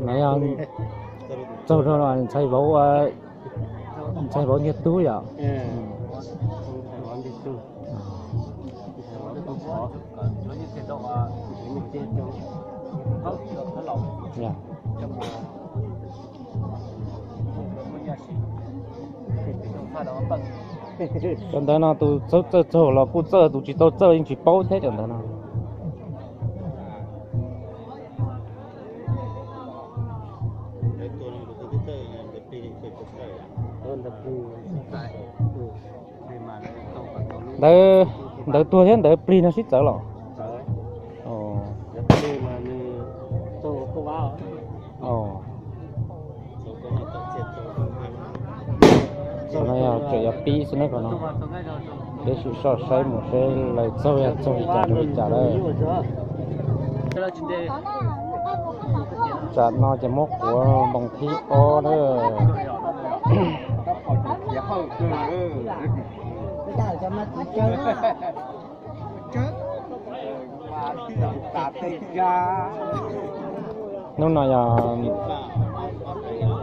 No yog txaug rau ntxhais vauv, ntxhais vauv ntiag tug yom. Cov ntawd no tus txawj txawj txaug los kuj txawj, tus tsis tau txawj yeej tsis paub thiab cov ntawd no. Ntawd, ntawd tuag thiab ntawd plig no sib txawv los? Qhov no yog tseem yog pib xwb na qhov no. Peb sim soj saib mus seb lawv txaug yog txaug li cas li cas lawm. Tsam no ces muab quav npoo thib ob na. Hnub no yog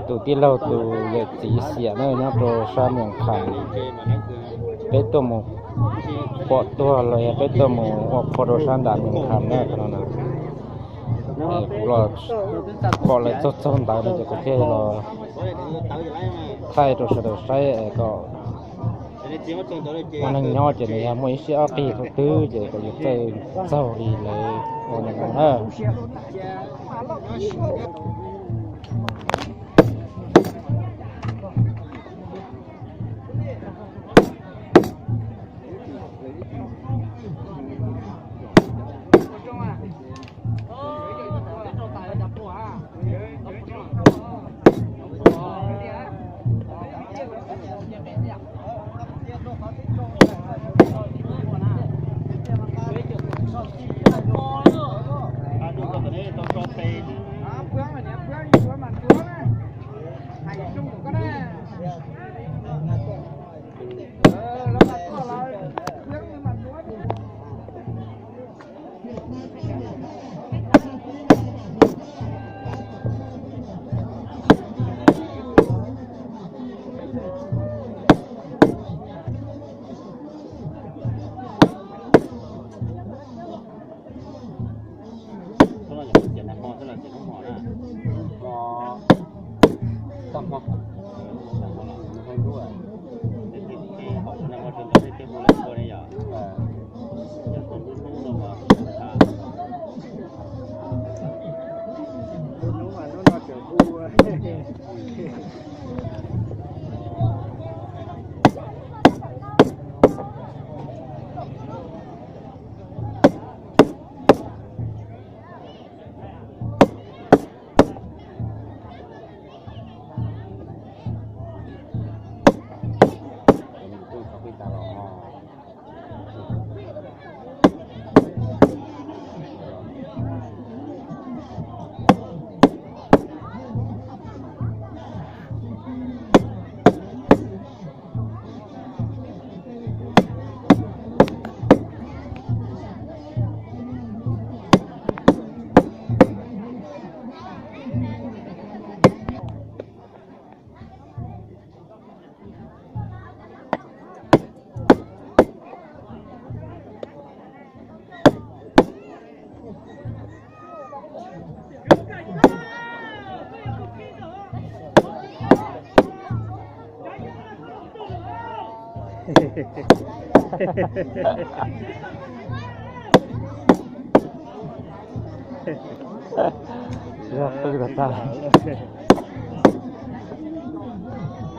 tus tij laug tus yawm txiv xiam na nyob rau sab Mees Kham. Peb tuaj mus pom tuag los yog peb tuaj mus ua qhua rau sab nram Mees Kham na qhov no na. Kuv los pom lawv txaug txaug ntawd no ces kuv thiaj los thaij rau sawv daws saib kom muaj neeg nyob ces nws yog muaj ib siab ob plig thaum twg ces kom yus txawj txaug li lawv ua ntawm no na.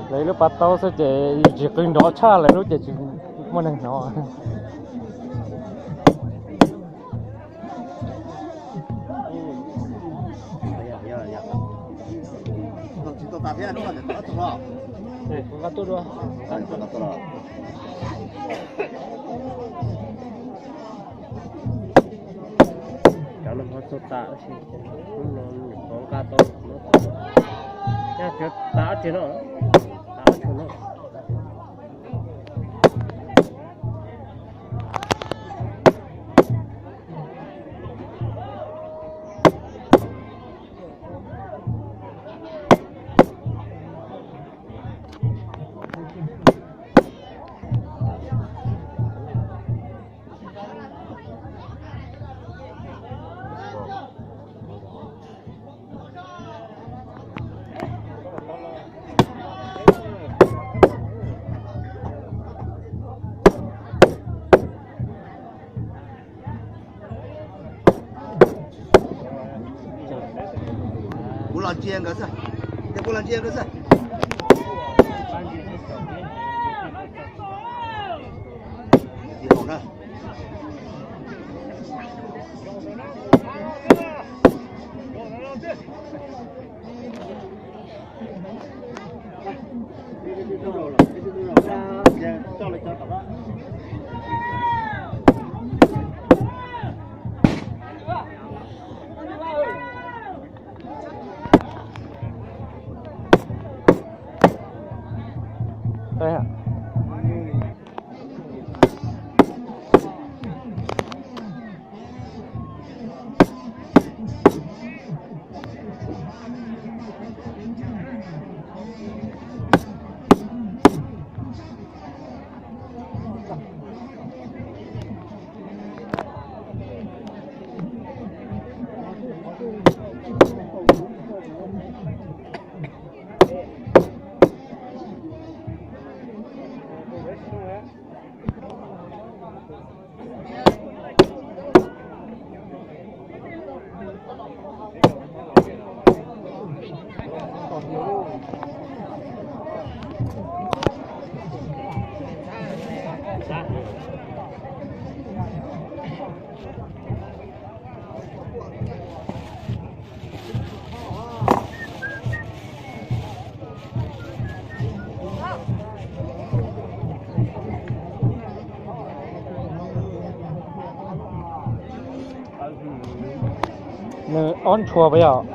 Lawv lub pas taub xwb ces tsis qw nrov tshaj lawv lub ces tsis muaj neeg hnov. Cov no ho txog tas tab sis hnub no nws qhov nqa tau no, tas ob teg no, tas ob teg no. Los ntsia nkawd xwb, ces puas los ntsia nkawd xwb. Nws ob ntshua puas yog?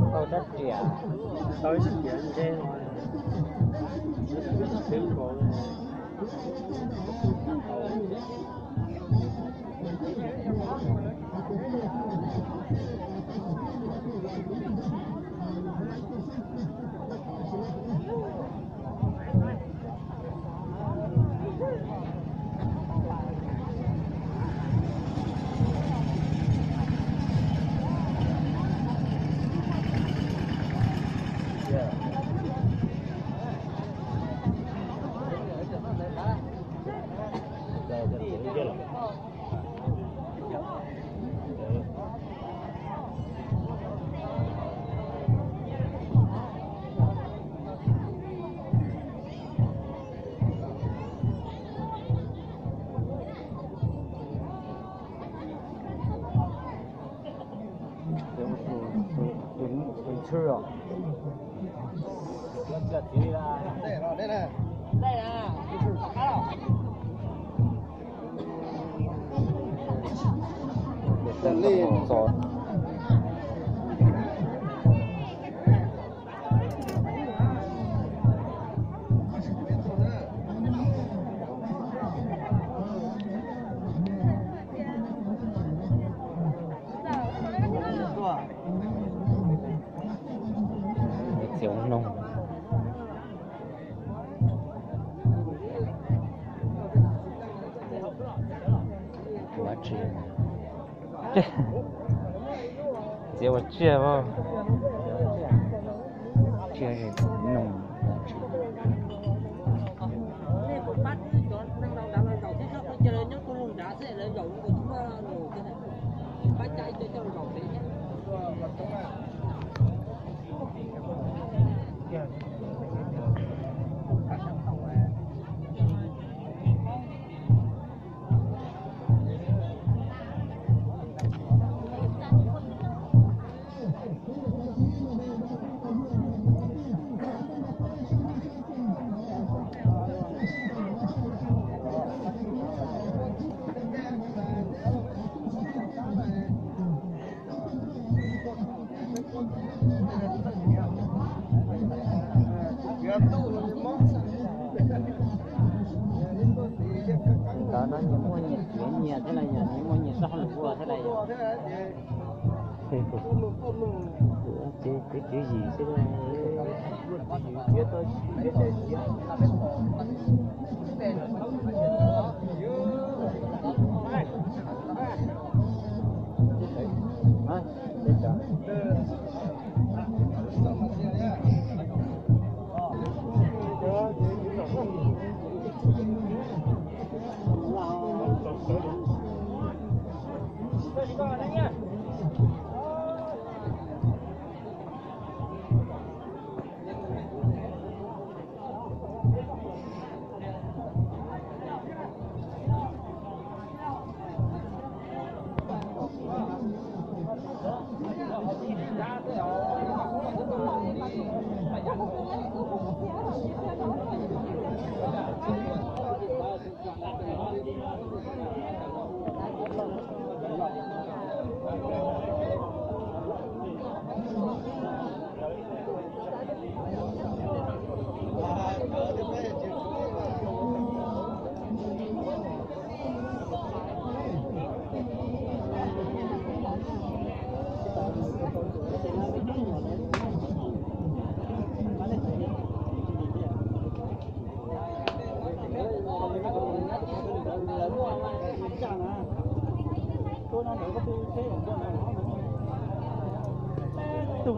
Tau sab riam, tau ib sab riam ntse no, xwb nkaus. Tus ntxhw os. Txiav ua noog. Ua tsi? Txiav ua tsiaj os. Tsiaj noog. Nyias nyias thiab lawm, nyias muaj nyias txoj hauj lwm ua thiab lawm. Ces kwv txhiaj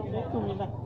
yim xwb.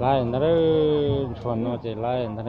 Laij ntag, ntshua no ces laij ntag.